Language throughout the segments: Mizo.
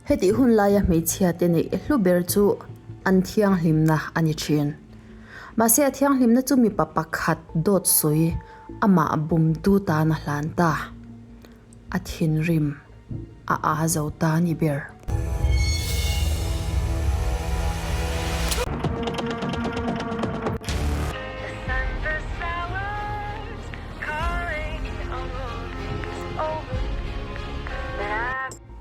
Hetih hun laia hmeichhia te neih hlu ber chu an thianghlimna a ni thin. Mahse a thianghlimna chu mipa pakhat dawt sawi amah bumtu tan a hlan ta. A thinrim a aa zo ta a ni ber.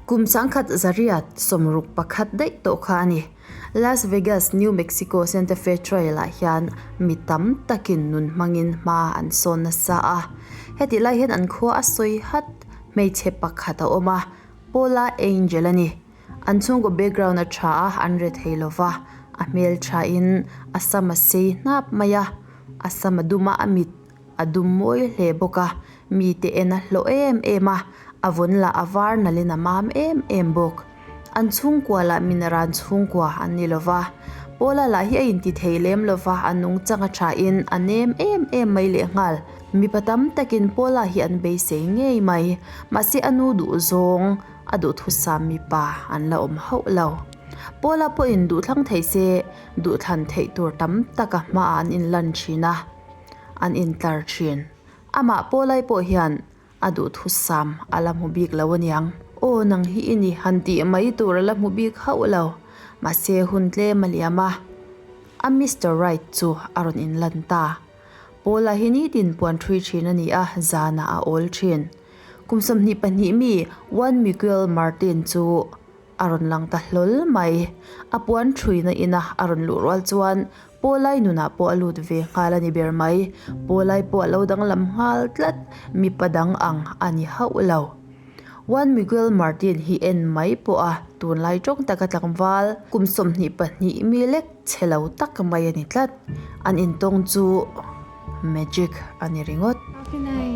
Kum 1961 daih tawh kha a ni. Las Vegas, New Mexico Santa Fe Trail-ah hian mi tam takin nun hmangin hma an sawn nasa a. Hetih lai hian an khua a sawi hat hmeichhe pakhat a awm a, Paula Angel a ni. An chhungkaw background a tha a, an re thei lo va, a hmel thain a sam a sei hnap mai a, a sam a dum a, a mit a dum mawi hle bawk a, mite en a hlawh em em a, a vun lah a var nalhin a mam em em bawk. An chhungkua lah minaran chhungkua an ni lo va, Paula lah hi a inti thei lem lo va, a nungchang a thain a nem em em mai lehnghal. Mipa tam takin Paula hi an beisei ngei mai, mahse a nu duhzawng a duhthusam mipa an la awm hauh lo. Paula pawhin duhthlang thei se, duhthlan theih tur tam taka hmaah an inlan thin a. an intlar thin. Amah Paulai pawh hian a duhthusam a la hmu bik lo aniang. Aw nang hi i ni han tih mai tur a la hmu bik hauh lo. Mahse hun tlem a liam a, a Mister Right chu a rawn inlan ta. Paula hi nitin puan thui thin a ni a, zanah a awl thin. Kum 22 mi Juan Miguel Martin chu A rawn lang ta hlawl mai. A puan thuina ina a rawn luh rual chuan Pawlai nunah pawh a lut ve nghal a ni ber mai. Pawlai pawh a lo danglam nghal tlat, mipa dang ang a ni hauh lo. Juan Miguel Martin hi en mai pawh a tunlai tawng taka tlangval kum 22 mi lek chhe lo tak mai a ni tlat. An intawng chu magic a ni ringawt. How can I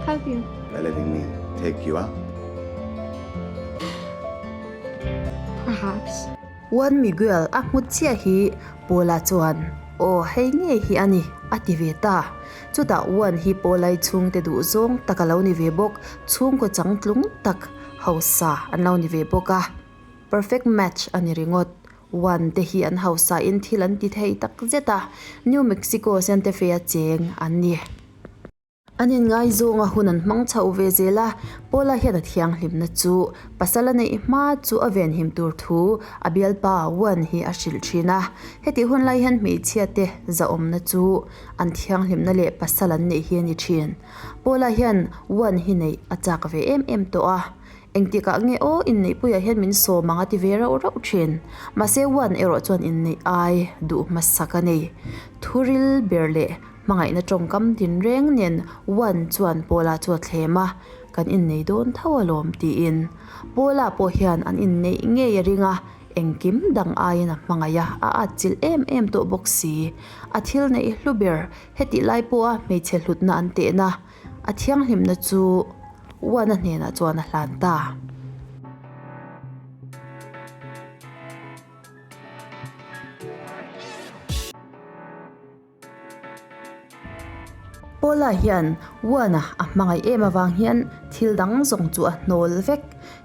help you? By letting me take you out? Perhaps. Juan Miguel a hmu chiah hi Paula chuan, Aw, hei ngei hi a ni, a ti ve ta. Chutah Juan hi Paulai chhungte duh zawng tak a lo ni ve bawk, chhungkaw changtlung tak hausa an lo ni ve bawk a. Perfect match a ni ringawt. Juan te hi an hausa in thil an ti thei tak zet a, New Mexico Santa Fe a cheng an ni. An inngaizawng a hun an hmang chhoh ve zel a, Paula hian a thianghlimna chu pasal a neih hma chu a venhim tur thu a bialpa Juan hi a hrilh thin a. Hetih hun lai hian hmeichhia te zahawmna chu an thianghlimna leh pasal an neih hi a ni thin. Paula hian Juan hi neih a chak ve em em tawh a. Engtikah nge aw inneihpuiah hian min sawm ang a ti ve rauh rauh thin. Mahse Juan erawh chuan inneih ai duh hmasak a nei. Thuril ber leh hmangaihna tawngkam din reng nen Juan chuan Paula chu a thlem a, kan innei dawn tho alawm tiin. Paula pawh hian an inneih ngei a ring a, engkim dang aiin a hmangaih a, a atchilh em em tawh bawk si. A thil neih hlu ber hetih lai pawha hmeichhe hlutna an tehna A thianghlimna chu Uana hnenah chuan a hlan ta. Paula hian Uana a hmangaih em avang hian thil dang zawng chu a hnawl vek.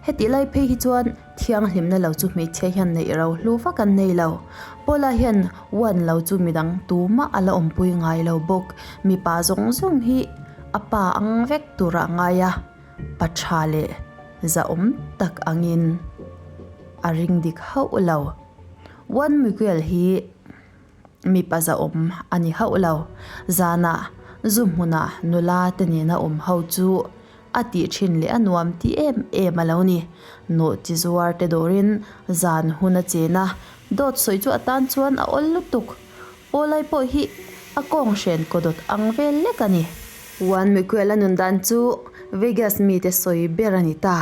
Hetih lai phei hi chuan Thianghlimna lo chu hmeichhia hian neih ro hlu vak an nei lo. Paula hian Uan lo chu midang tumah a la awmpui ngai lo bawk. Mipa zawng zawng hi a pa ang vek turah a ngai a, pa tha leh zahawm tak angin a ring dik hauh lo. Uan Miguel hi mipa zahawm a ni hauh lo. Zanah zu hmunah nula te nena awm ho chu A tih thin leh a nuam ti em em a lo ni. Nawh chi zuar te dawrin zan hun a chen a, dawt sawi chu a tan chuan a awl lutuk. Pawlai pawh hi a kawng hren kaw dawt ang vel lek a ni. Juan Miguel a nun dan chu Vegas mite sawi ber a ni ta.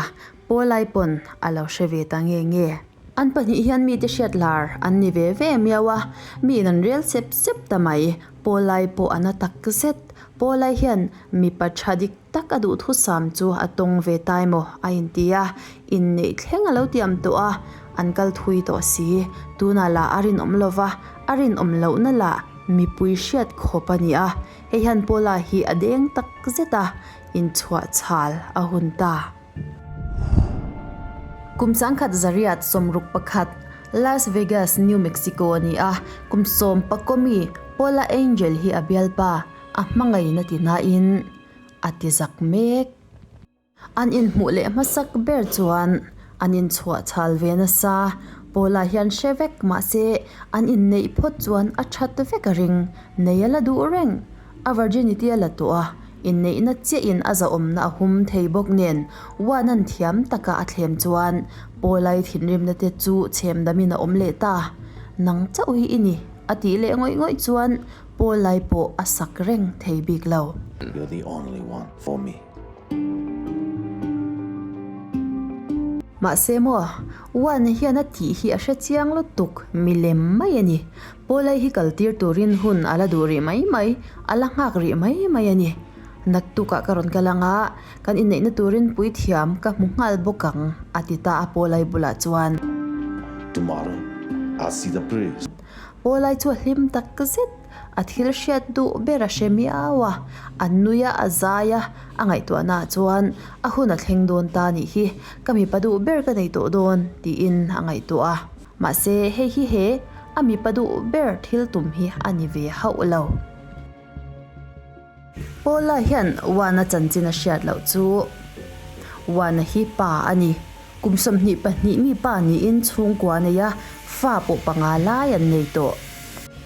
Pawlai pawn a lo hre ve ta nge nge. An pahnih hian mite hriat lar an ni ve ve miau a, miin an rel sep sep ta mai. Pawlai pawh a na tak zet. Pawlai hian mipa tha dik tak a duhthusam chu a tawng ve ta emaw a inti a, inneih thleng a lo tiam tawh a, an kal thui tawh si. Tunah lah a rinawm lo va, a rinawm lohna lah mipui hriat khawp a ni a, hei hian Paula hi a deng tak zet a, inchhuah chhal a hun ta. Kum 1961, Las Vegas, New Mexico a ni a, kum sawmpakaw mi Paula Angel hi a bialpa a hmangaihna ti nain a ti zak mek. An inhmuh leh hmasak ber chuan an inchhuah chhal ve nasa. Paula hian hre vek mahse an inneih phawt chuan a that vek a ring. Nei a la duh reng. A virginity a la tawh a, inneihna chiahin a zahawmna a hum thei bawk nen Juan-a'n thiam taka a thlem chuan Paula-i thinrimna te chu chhem damin a awm leh ta. Nang chauh hi i ni, a tih leh ngawih ngawih chuan Paula-i pawh a sak reng thei bik lo. You're the only one for me. Mahse maw, Juan hian a tih hi a hre chiang lutuk, milem mai a ni. Pawlai hi kal tir turin hun a la duh rih mai mai, a la nghak rih mai mai a ni. Naktukah ka rawn kal ang a, kan inneihna turin puithiam ka hmu nghal bawk ang, a ti ta a Pawlai bulah chuan. Tomorrow, I'll see the priest. Pawlai chu a hlim tak zet. A thil hriat duh ber a hre miau a, a nui a, a zai a, a ngaihtuahnaah chuan a hun a thleng dawn ta nih hi, ka mipa duh ber ka nei tawh dawn tiin a ngaihtuah a. Mahse, hei hi he a mipa duh ber thil tum hi a ni ve hauh lo. Paula hian Juana chanchin a hriat loh chu Juana hi pa a ni. Kum 22 mi pa niin chhungkua a nei a, fa pawh panga lai an nei tawh.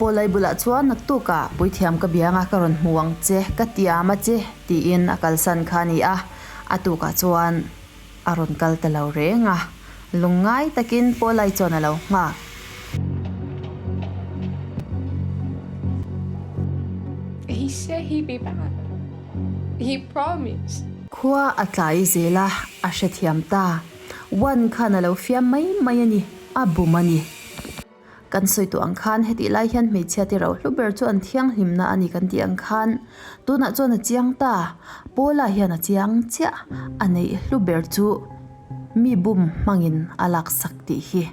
Paulai bulah chuan naktukah puithiam ka bianga ka rawn hmu ang che, ka tiam a che tiin a kalsan kha a ni a, a tukah chuan a rawn kal ta lo reng a, lungngai takin Paulai chuan a lo nghak. He said he'd be back. He promised. Khua a tlai zel a, a hrethiam ta. One khan a lo fiam mai mai a ni, a bum a ni. Kan sawi tawh ang khan hetih lai hian hmeichhia te rohlu ber chu an thianghlimna a ni kan tih ang khan tunah chuan a chiang ta. Paula hian a chiang chiah a neih hlu ber chu mi bum hmangin a laksak tih hi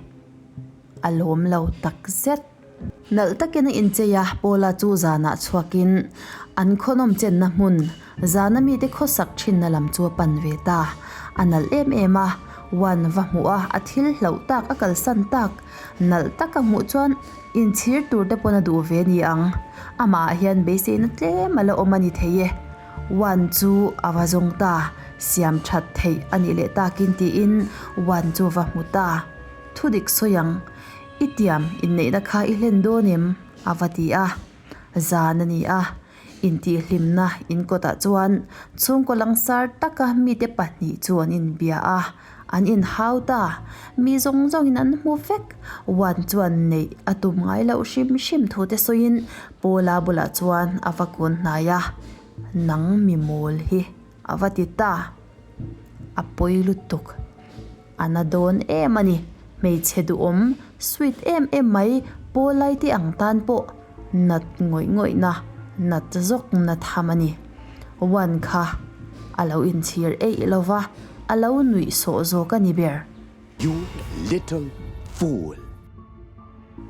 a lawm lo takzet. Nalh takin a inchei a, Paula chu zanah chhuakin an khawnawm chenna hmun, zana mite khawsak thinna lam chu a pan ve ta. A nalh em em a, Juan va hmuh a, a thil hlauh tak, a kalsan tak, nalh tak a hmuh chuan inchhir tur te pawn a duh ve ni ang. Amah ah hian beiseina tlem a la awm a ni thei e. Juan chu a va zawng ta, siam that theih a nih leh takin tiin Juan chu va hmu ta. Thudik sawi ang. I tiam inneihna kha i hlen dawn em? a va ti a. Zan a ni a, intihhlimna in kawtah chuan chhungkaw langsar taka mite pahnih chu an inbia a, an inhau ta. Mi zawng zawngin an hmu vek. Wan chuan neih a tum ngai loh hrim hrim thu te sawiin Paula bulah chuan a va kun hnai a, Nang mi mawl hi a va ti ta. A pawi lutuk. A na dawn em a ni. Hmeichhe duhawm, sweet em em mai, pawlai te ang tan pawh nat ngawih ngawihna, nat zawk na tham a ni. Wan kha a lo inchhir eih lo va, a lo nuih sawh zawk a ni ber. You little fool!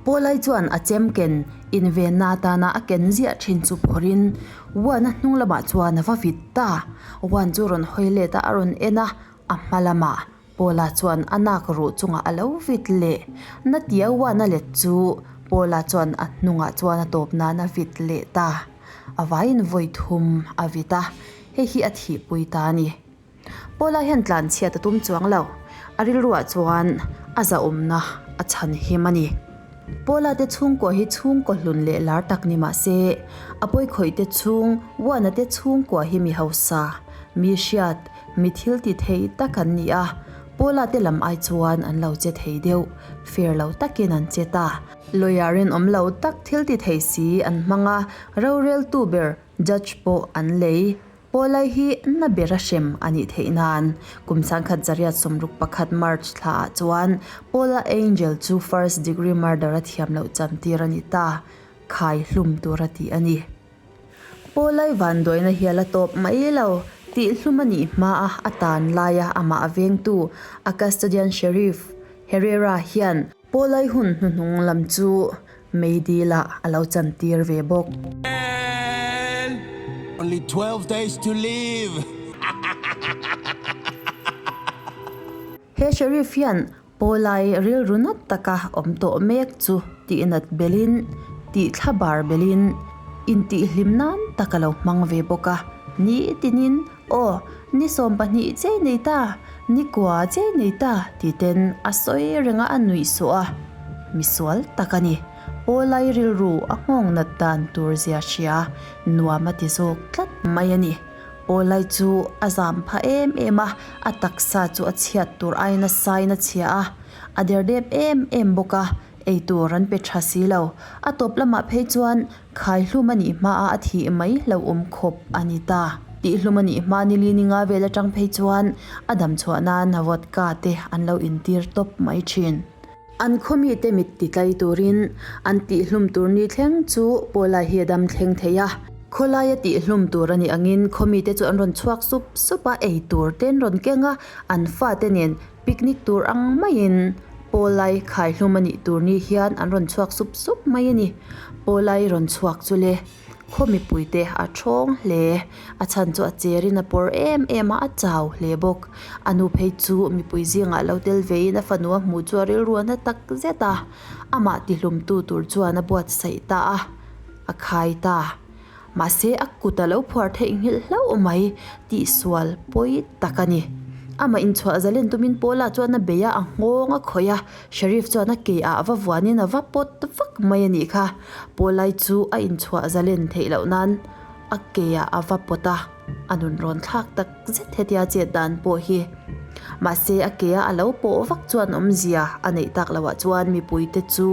Pawlai chuan a chem ken invenna atana a ken ziah thin chu phawrhin Wan-a hnung lamah chuan a va vit ta. Wan chu rawn hawi let a, a rawn en a, A hma lamah Paula chuan a nak ruh chungah a lo vit leh. Na tia uan a let chu Paula chuan a hnungah chuan a tawp nan a vit leh ta. A vaiin vawi thum a vit a, hei hi a thihpui ta a ni. Paula hian tlanchhiat a tum chuang lo, a rilruah chuan a zahawmna a chhan him a ni. Paula te chhungkua hi chhungkaw hlun leh lar tak ni mah se, a pawikhawih te chhung, uana te chhungkua hi mi hausa, mi hriat, Mi thil ti thei tak an ni a, Paula te lam ai chuan an lo che thei deuh, fair lo takin an che ta. Lawyer rinawm lo tak thil ti thei si an hmang a, roreltu ber judge pawh an lei. Paula hi na bera hrem a nih theih nan kum 1961 March thla ah chuan Paula Angel chu first degree murder a thiam loh chantir a ni ta, khai hlum tur a ti a ni. Pawlai vanduaina hi a la tawp mai lo tih hlum a nih hmaa a tan laia amah a vengtu a custodian Sheriff Herrera hian Pawlai hun hnuhnung lam chu meidil-ah a lo chantir ve bawk. Only 12 days to live! He Sheriff hian Pawlai rilru nat taka awm tawh mek chu tihnat belhin, tihthla bar belhin, intihhlim nan tak a lo hmang ve bawk a. Ni tinin, Aw, ni 12 chei nei ta, ni kua chei nei ta titen a sawi reng a, a nuih suh a. Misual tak a ni. Pawlai rilru a nghawng nat dan tur zia hria nuam a ti zawk tlat mai a ni. Pawlai chu a zam pha em em a, a taksa chu a chhiat tur aiin a sain a chhia a, a derdep em em bawk a, eitur an pe tha si lo. A tawp lamah phei chuan khaihlum a nih hmaah a thih mai hlauhawm khawp a ni ta. Tihhlum a nih hma nili ninga vel atang phei chuan a damchhuah nan vodka te an lo intir tawp mai thin. An khaw mite mit ti tlai turin an tihhlum tur ni thleng chu Paula hi a dam thleng thei a. Khawlaia tihhlum tur a nih angin khaw mite chu an rawn chhuak sup sup a, ei tur te an rawn keng a, an fate nen picnic tur ang maiin Paulai khaihlum a nih tur ni hian an rawn chhuak sup sup mai a ni. Paulai rawn chhuak chu le. Khaw mipuite a thawng hle. A chhan chu a cherin a pawr em em a, a chau hle bawk. A nu phei chu mipui zingah lo tel vein a fanu a hmuh chu a rilru a na tak zet a. Amah tihlumtu tur chuan a buatsaih ta a, a khai ta. Mahse a kut a lo phuar theihnghilh hlauh mai tihsual pawi tak a ni. Amah inchhuah zalen tumin Paula chuan a bei a, a nghawng a khawih a. Sheriff chuan a ke ah va vuanin a va pawt vak mai a nih kha. Pawlai chu a inchhuah zalen theih loh nan a ke ah a va pawt a, a nun rawn thlak tak zet hetia chet dan pawh hi. Mahse a ke a a lo pawh vak chuan awmzia a neih tak loh ah chuan mipui te chu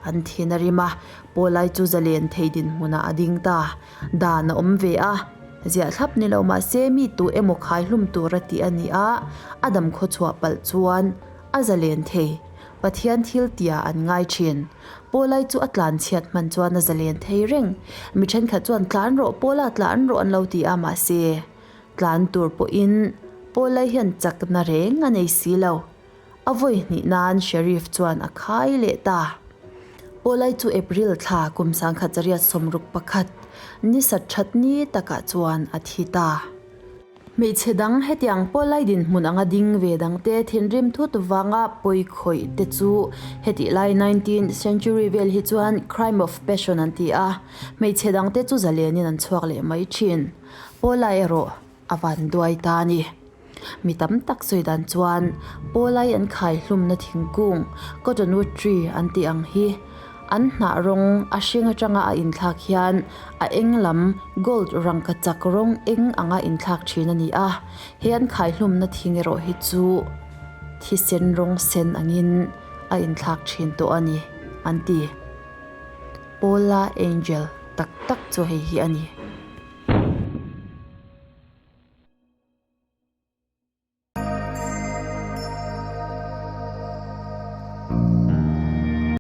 an thin a rim a, Pawlai chu zalen thei dinhmunah a ding ta. Dan a awm ve a, ziah thlap ni lo mahse mi tu emaw khai hlum tur a tih a ni a, a dam khawchhuah palh chuan A zalen thei. Pathian thil tia an ngai thin. Pawlai chu a tlan chhiat hman chuan a zalen thei reng. Mi thenkhat chuan tlan rawh, Pawla tlan rawh an lo ti a, mahse, tlan tur pawhin Pawlai hian chakna reng a nei si lo. A vawi hnih nan Sheriff chuan a khai leh ta. Pawlai chu April thla kum 1961 ni sat that ni takah chuan a thi ta. Hmeichhe dang hetiang pawlai dinhmun anga ding ve dangte thinrim thut vanga pawi khawih te chu hetih lai nineteenth century vel hi chuan crime of passion an ti a, hmeichhe dangte chu zalenin an chhuak leh mai thin. Pawlai erawh a van duai ta a ni. Mi tam tak sawi dan chuan pawlai an khai hlumna thingkung cottonwood tree an tih ang hi An hnah rawng a hring atanga a inthlak hian a eng lam gold rangkachak rawng eng anga inthlak thin a ni a, he an khaihlumna thing erawh hi chu thisen rawng sen angin a inthlak thin tawh a ni an ti. Paula Angel tak tak chu hei hi a ni.